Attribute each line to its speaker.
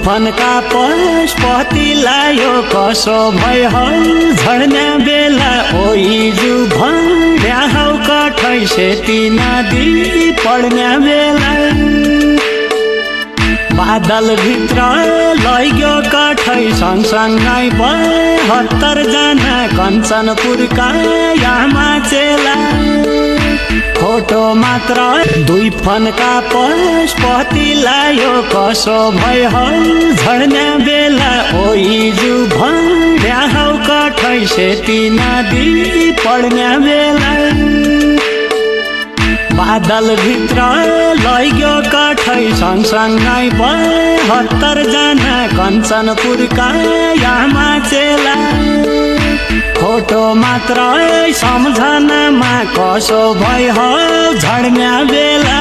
Speaker 1: फनका पशुपतिलाई यो कसो भय हौ झड्ने बेला ओइजु भन्ड्या हौ कठै सेती नदी पड्ने बेला बादल भित्र लैग्यो कठै सँगसँगै 72 जना कञ्चनपुरका यामा चेला फोटो मात्र 2 फनका पशुपतिलाई यो कसो भय हौ झड्ने बेला ओइजु भन्ड्या हौ कठै सेती नदी पड्ने बेला बादल भित्र लैग्यो कठै सँगसँगै 72 जना कञ्चनपुरका यामा चेला फोटो मात्र सम्झनामा कसो भय हौ झड्ने बेला।